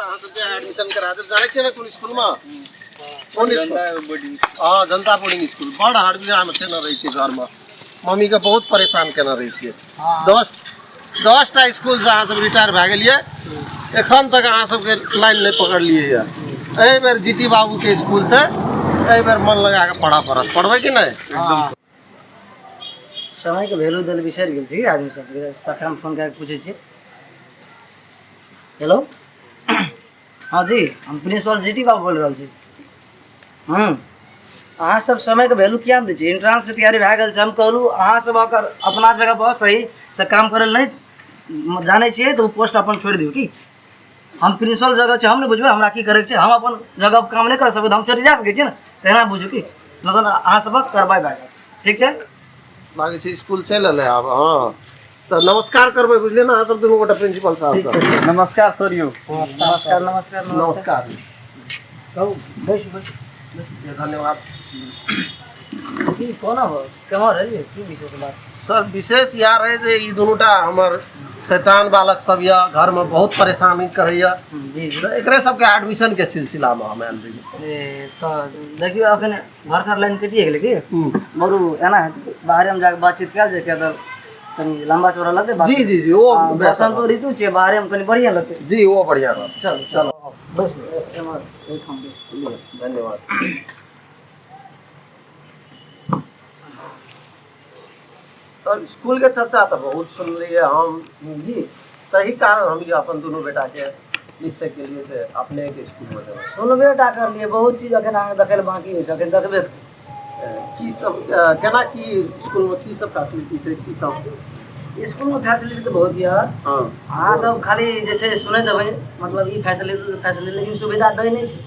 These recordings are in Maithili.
अहाँ सबके एडमिशन करा देब। जानै छियै ने कोन स्कूलमे? कोन स्कूल? हँ, जनता बोर्डिंग स्कूल। बड़ हड़बिड़ामे छै ने रहै छियै घरमे, मम्मीके बहुत परेशान केने रहै छियै। 10 10टा स्कूलसँ अहाँ सब रिटायर भए गेलियै, एखन तक अहाँ सबके लाइन नहि पकड़लियै यऽ। एहि बेर जी टी बाबूके स्कूल छै, एहि बेर मन लगा कऽ पढ़ऽ पड़त। पढ़बै कि नहि? समयके वैल्यू देल बिसरि गेल छी आदमी सबके। सखामे फोन कए कऽ पूछै छियै। हेलो, हँ जी, हम प्रिंसिपल जी टी बाबू बोलि रहल छी। अहाँ सब समयके वैल्यू किया नहि दै छियै? एंट्रांसके तैयारी भए गेल छै। हम कहलहुँ, अहाँ सब अगर अपना जगह पर सहीसँ काम करै लए नहि जानै छियै तऽ ओ पोस्ट अपन छोड़ि दियौ। की हम प्रिंसिपल जगह छै, हम नहि बुझबै हमरा की करैके छै? हम अपन जगह पर काम नहि कर सकबै तऽ हम छोड़ि जा सकै छियै ने? तेना बुझू की मतलब अहाँ सबक करबाइ भए गेल। ठीक छै। लागै छै स्कूल चलि एलै आब। हँ, तऽ नमस्कार करबै, बुझलियै ने, अहाँ सब दुनू गोटा प्रिंसिपल साहब के। नमस्कार सर यौ। नमस्कार, नमस्कार। नमस्कार। कहू, बैसू, बैसू। धन्यवाद। की कोना हो, केम्हर एलियै, की विशेष बात? सर, विशेष इएह रहै जे ई दुनूटा हमर शैतान बालक सब यऽ, घरमे बहुत परेशानी करैया। जी जी। तऽ एकरे सबके एडमिशन के सिलसिलामे हम आयल रही। ए तऽ देखियौ, अखन घर घर लाइन कटिए गेलै की मरू एना हेतै, बाहरेमे जाके बातचीत कयल जाय, किया तऽ कनि लम्बा चौड़ा लगतै बात। जी जी जी, ओ हँ, बसंतो ऋतु छै, बाहरेमे कनि बढ़िआँ लगतै। जी, ओ बढ़िआँ रहत। चलू। चलो। बैसू, एम्हर एहिठाम बैसू। लिअ, धन्यवाद। सर, स्कूल के चर्चा तऽ बहुत सुनलियै हम। जी। तही कारण हम ई अपन दुनू बेटा के निश्चय केलिए जे अपने के स्कूल में देबै। सुनबे टा करलियै, बहुत चीज अखन अहाँके देखै लए बाँकी अछि, अखन देखबे करबै। की सब, केना की, स्कूल में की सब फैसिलिटी छै, की सब? स्कूलमे फैसिलिटी तऽ बहुत यऽ। अहाँ सब खाली जे छै सुनैत हेबै, मतलब ई फैसिलिटी फैसिलिटी, लेकिन सुविधा दै नहि छै।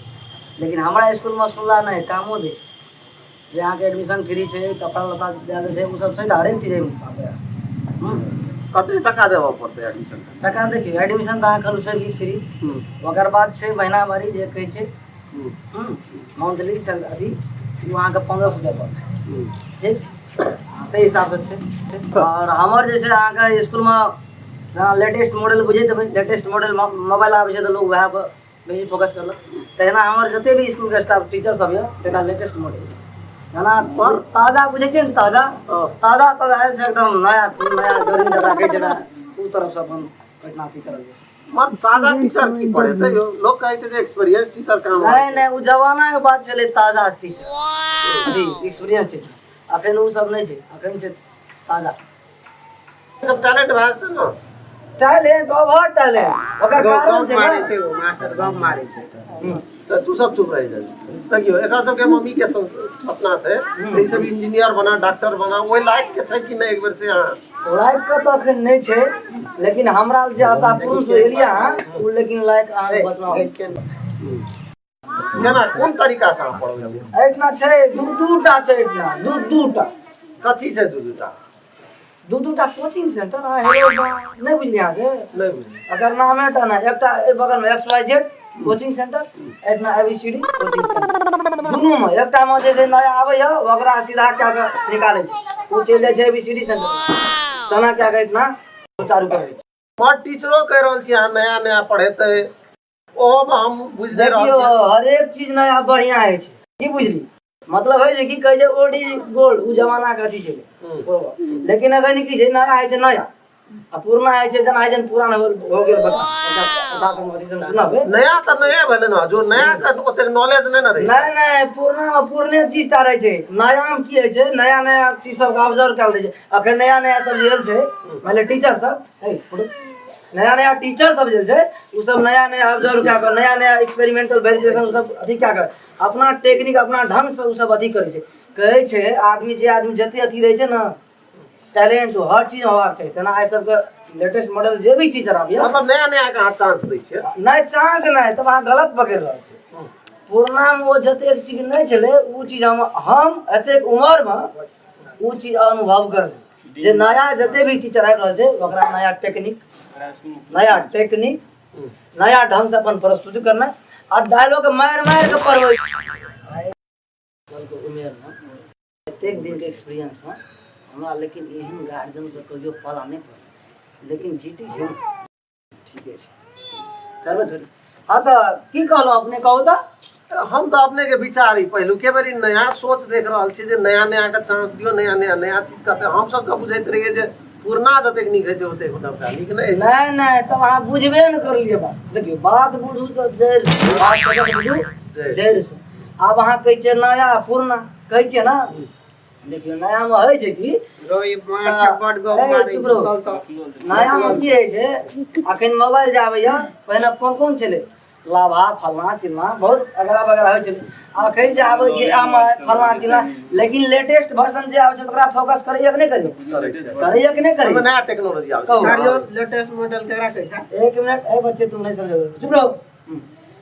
लेकिन हमरा स्कूलमे सुनला नहि, कामो दै छै। जे अहाँके एडमिशन फ्री छै, कपड़ा लत्ता दए दै छै, ओ सब छै, हरेक चीज एहिमे आबैए। कते टका देबऽ पड़तै एडमिशन? टका देखियौ, एडमिशन तऽ अहाँ कहलहुँ सर्विस फ्री। ओकर बाद छै महीनावारी जे कहै छै, मंथली अथी, ओ अहाँके 1500 रुपया पड़तै। ठीक, ताहि हिसाबसँ छै। आओर हमर जे छै अहाँके इसकुलमे जेना लेटेस्ट मॉडल बुझैत हेबै, लेटेस्ट मॉडल मोबाइल आबै छै तऽ लोक वएह पर बेसी फोकस करलक। तहिना हमर जते भी इसकुलके स्टाफ टीचर सब यऽ, सेटा लेटेस्ट मॉडल, जेना ताजा बुझै छियै ने, ताजा। ताजा ताजा आयल छै, एकदम नया नया गर्मी जकरा कहै छै ने, ओ तरफसँ अपन ओहिठिना अथी करल जाइ छै। मर ताजा टीचर की पढ़ेतै यौ? लोक कहै छै जे एक्सपीरियंस टीचर काम नहि नहि, ओ जमानाके बात छलै ताजा टीचर अथी एक्सपीरियंस टीचर। अखन ओ सब नहि छै, अखन छै ताजा। सब टैलेंट भए जेतै ने। टैलेंट, ओवर टैलेंट, ओकर कारण गप छै मारै ने। छै ओ मास्टर, गप मारै छै। तऽ तू सब चुप रहि जा। देखियौ, एकर सबके मम्मी के सपना छै जे ई सब इंजीनियर बना, डॉक्टर बना। ओहि लायक के छै कि नहि, एक बेर से अहाँ? लायक के तऽ अखन नहि छै, लेकिन हमरा जे आशा पूर्ण से एलियै अहाँ ओ, लेकिन लायक अहाँके बचना। केना, कोन तरीका से अहाँ पढ़बै छियै? एहिठिना छै दू दू टा छै, एहिठिना दू दू टा। कथी छै दू दूटा? दू दू टा कोचिंग सेंटर। अहाँ हेरो नहि बुझलियै अहाँ से? नहि बुझलियै। एकर नामे टा नहि, एकटा एहि बगलमे x Y Z coaching centre, एहिठिना A B C D coaching centre. दुनूमे एकटामे जे छै नया आबैए, ओकरा सीधा कए कऽ निकालै छै, ओ चलि जाइ छै A B C D centre. तेना कए कऽ एहिठिना चारू करै छै। पर टीचरो कहि रहल छी अहाँ नया नया पढ़ेतै, ओहोमे हम बुझि नहि रहल देखियौ, छियै। हरेक चीज नया बढ़िआँ होइ छै, की बुझली? मतलब है जे की कहै छै ओल्ड is gold, ओ जमानाके अथी छलै। लेकिन अखन की छै, नया होइ छै नया आ पुरना होइ छै जेना होइ छै पुरान हो हो गेल बता कथा सब अथी सब सुनबै। नया तऽ नया भेलै ने, जो नया के ओतेक नॉलेज नहि ने रहै। नहि नहि, पुरना मे पुरने चीज टा रहै छै। नया मे की होइ छै, नया नया चीज सबके ऑब्जर्व कयल रहै छै। अखन नया नया सब जे आयल छै, मानि लिअ टीचर सब, नया नया टीचर सब जे छै, ओ सब नया नया ऑब्जर्व कए कऽ, नया नया एक्सपेरिमेंटल वेरिफिकेशन ओ सब अथी कए कऽ, अपना टेक्निक अपना ढंगसँ ओ सब अथी करै छै। कहै छै आदमी, जे आदमी जते अथी रहै छै ने, टैलेंट हर चीज होबाक चाही। तेना आइ सबके लेटेस्ट मॉडल जे भी चीज आबैए। मतलब नया नया के अहाँ चांस दै छियै? नहि, चांस नहि, तब अहाँ गलत पकड़ि रहल छी। पुरनामे ओ जतेक चीज नहि छलै, ओ चीज हम एतेक उमरमे ओ चीज अनुभव करबै जे नया जते भी टीचर आबि रहल छै, ओकरा नया टेक्निक, नया टेक्निक, नया ढंग से अपन प्रस्तुति करना आ डायलॉग मारि मारि के पढ़बै। उमेरमे एतेक दिनके एक्सपीरियंसमे हमरा लेकिन एहन गार्जियनसँ कहियो पाला नहि पड़ल। लेकिन जी टी छै ने, ठीके छै, करबै थोड़ी। हाँ तऽ की कहलहुँ अपने कहू तऽ। हम तऽ अपने के विचार ई पहिलुके बेर ई नया सोच देख रहल छी जे नया नया के चांस दियौ, नया नया नया चीज करतै। हमसब तऽ बुझैत रहियै जे पुरना जतेक नीक होइ छै ओतेक नवका नीक नहि होइ छै। नहि नहि, तब अहाँ बुझबे ने करलियै बात। देखियौ बात बुझू तऽ जड़ि से, बात कतऽ बुझू जड़ि से। आब अहाँ कहै छियै नया पुरना कहै छियै ने, देखियौ नया मे होइ छै की मास्टर बड गप ए, मारै चुप छै। रहू। चल चल। नया मे की होइ छै, अखन मोबाइल जे आबैया पहिने कोन कोन छलै, लाभा फलना चिलना बहुत अगरा बगरा होइ छलै। अखन जे आबै छै आम फलना चिलना, लेकिन लेटेस्ट वर्जन जे आबै छै ओकरा फोकस करैया कि नहि करैया? करै छै। करैया कि नहि ओहिमे करैया? नया टेक्नोलॉजी आबै छै। कहू। सर यो लेटेस्ट मॉडल केकरा कहै छै? एक मिनट, ए बच्चे तुम नहीं समझो, चुप रहो।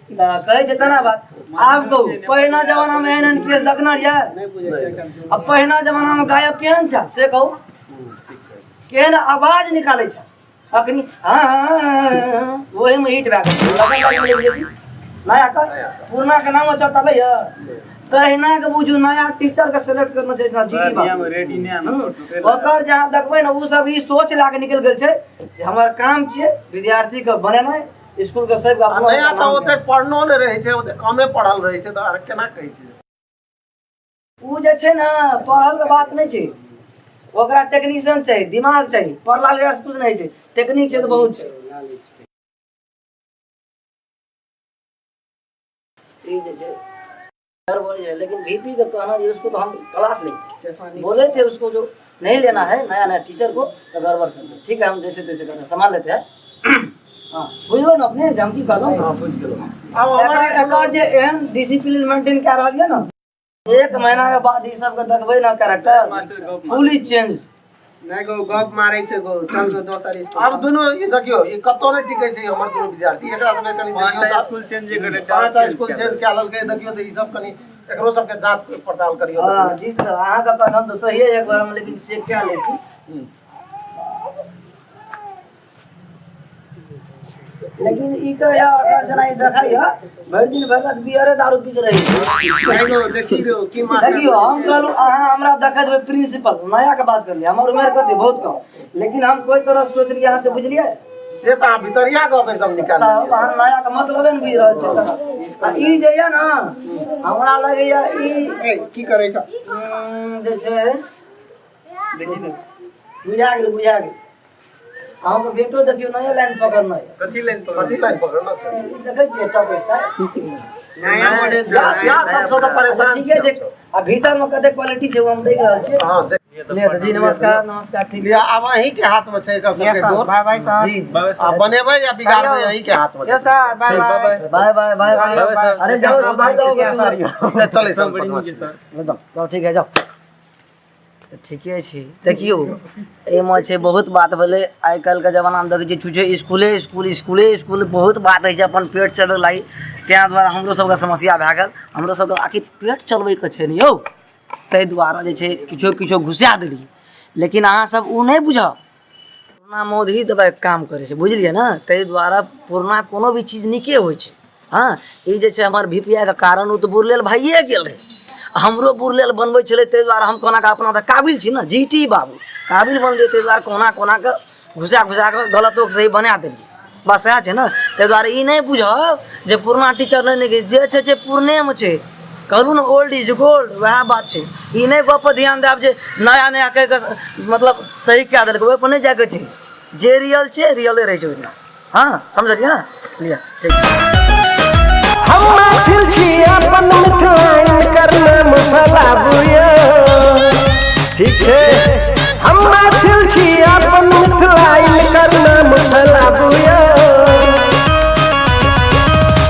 तऽ कहै छै तेना बात। आब कहू पहिना जमाना मे एहन एहन केस देखने रहियै? नहि बुझै छै आइकाल्हि। आ पहिना जमाना मे गायब केहन छल से कहू, केहन आवाज निकालै छल। अखनी हाँ ओहिमे हिट भए गेल। लगन लगन बेसी नया कर पुरना के नामो चर्चा लै यऽ। तहिना के बुझू नया टीचर के सेलेक्ट करना छै जेना जीटी बाबू। ओकर जहाँ देखबै ने ओ सब ई सोच लए कऽ निकलि गेल छै जे हमर काम छियै विद्यार्थी के बनेनाइ, स्कूल के सब आ नया तऽ ओतेक पढ़नो नहि रहै छै, ओतेक कमे पढ़ल रहै छै, तऽ आर केना कहै छै? ओ जे छै ने पढ़ल के बात नहि छै, ओकरा टेक्नीशियन चाही, दिमाग चाही। पढ़ला लिखला से कुछ नहि छै, टेक्निक छै तऽ बहुत छै। ई जे छै सर बोले छै, लेकिन वीपी के कहना जे उसको तो हम क्लास लेंगे, बोले थे उसको जो नहीं लेना है नया नया टीचर को तो गड़बड़ कर दिया। ठीक है, हम जैसे तैसे कर संभाल लेते हैं। हाँ बुझलो ने अपने जे हम की कहलहुँ? हँ बुझि गेलहुँ। आब हमर एकर जे एहन डिसिप्लिन मेंटेन कए रहल यऽ ने, एक महीना के बाद ई सबके देखबै ने कैरेक्टर फुली चेंज। नहि गो गप मारै छै गो, चल गो दोसर स्कूल। आब दुनू ई देखियौ ई कतौ नहि टिकै छै हमर दुनू विद्यार्थी। एकरा सबके कनि देखियौ पाँचटा तऽ स्कूल चेंज जे करे पाँचटा स्कूल चेंज कए लेलकै। देखियौ तऽ ई सब कनि एकरो सबके जाँच पड़ताल करियौ। हाँ जी सर, अहाँके कथन तऽ सहिए एक बार हम लेकिन चेक कए लै छी। लेकिन ई तऽ यऽ अगर जेना ई देखैया भरि दिन भरि रात बियरे दारू पी के रहै छै। नहि गो देखी रो की मास्टर। देखियौ हम कहलहुँ अहाँ हमरा देखैत हेबै प्रिंसिपल नया के बात करलियै, हमर उमेर कते बहुत कम, लेकिन हम कोइ तरह सोचलियै अहाँ से बुझलियै से तऽ अहाँ भितरिया गप एकदम निकालि तऽ लेलियै। अहाँ नया के मतलबे ने बुझि रहल छियै। आ ई जे यऽ ने हमरा लगैया ई ए की करै छ? जे छै देखी ने बुझा गेल बुझा गेल। अहाँके बेटो देखियौ नया लाइन पकड़ने यऽ। कथी लाइन पकड़ कथी लाइन पकड़ना छै? ई देखै छियै टॉप स्टाइल नया मॉडल जा जा सबसँ तऽ परेशान ठीके छी छै। आ भीतर मे कते क्वालिटी छै ओ हम देख रहल छियै। हँ देख ले तऽ जी नमस्कार नमस्कार। ठीक लिअ, आब अहीं के हाथ में छै एकर सबके डोर। बाय बाय सर। जी जी बाय आ बनेबै या बिगाड़बै अहीं के हाथ में यो छै। Sir bye bye. Bye bye bye bye. Bye sir. अरे जाओ सुधर जाओ ले, चलै सब बड़ी बदमाश। नीक सर। एकदम जाओ, ठीक है जाओ। तऽ ठीके छै। देखियौ एहिमे छै बहुत बात भेलै। आइ काल्हिके जमानामे देखै छियै छुछे इसकुले इसकुल इसकुले इसकुल बहुत बात होइ छै अपन पेट चलबै लागि। ताहि दुआरे हमरो सबके समस्या भए गेल, हमरो सबके आखिर पेट चलबैके छै ने यौ, ताहि दुआरे जे छै किछो किछो घुसा देलियै। लेकिन अहाँ सब ओ नहि बुझब, पुरना मौधी दबाइके काम करै छै, बुझलियै ने? ताहि दुआरे पुरना कोनो भी चीज नीके होइ छै। हँ ई जे छै हमर वी पी I के कारण ओ तऽ बुरलेल भइए गेल रहै, हमरो बुरलेल बनबै छलै, ताहि दुआरे हम कोना कऽ अपना तऽ काबिल छी ने, जी टी बाबू काबिल बनलियै, ताहि दुआरे कोना कोना कऽ घुसा घुसा कऽ गलतोके सही बना देलियै। बस सएह छै ने। ताहि दुआरे ई नहि बुझब जे पुरना टीचर नहि नीक जे छै से पुरनेमे छै। कहलहुँ ने ओल्ड is gold, वएह बात छै। ई नहि गपपर ध्यान देब जे नया नया कहि कऽ मतलब सही कए देलकै, ओहिपर नहि जाइके छै। जे रियल छै रियले रहै छै ओहिमे। हँ समझलियै ने? लिअ ठीक छै। हम मैथिल छी अपन मिथिला कर नाम फैलाबू यौ। ठीक छै, हम मैथिल छी अपन मिथिला कर नाम फैलाबू यौ।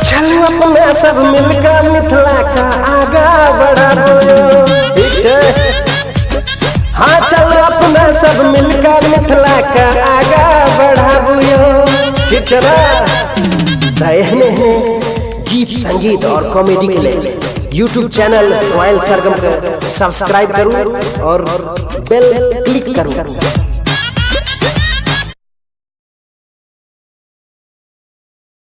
चलू अपना सब मिलकर मिथिला का आगा बढ़ाबू यौ। ठीक छै, हाँ चलू अपना सब मिलकर मिथिला का आगा बढ़ाबू यौ। ठीक छै ना? तऽ एहने एहने गीत संगीत और कॉमेडी के लिए यूट्यूब चैनल रॉयल सरगम के सब्सक्राइब करू और बेल क्लिक करू।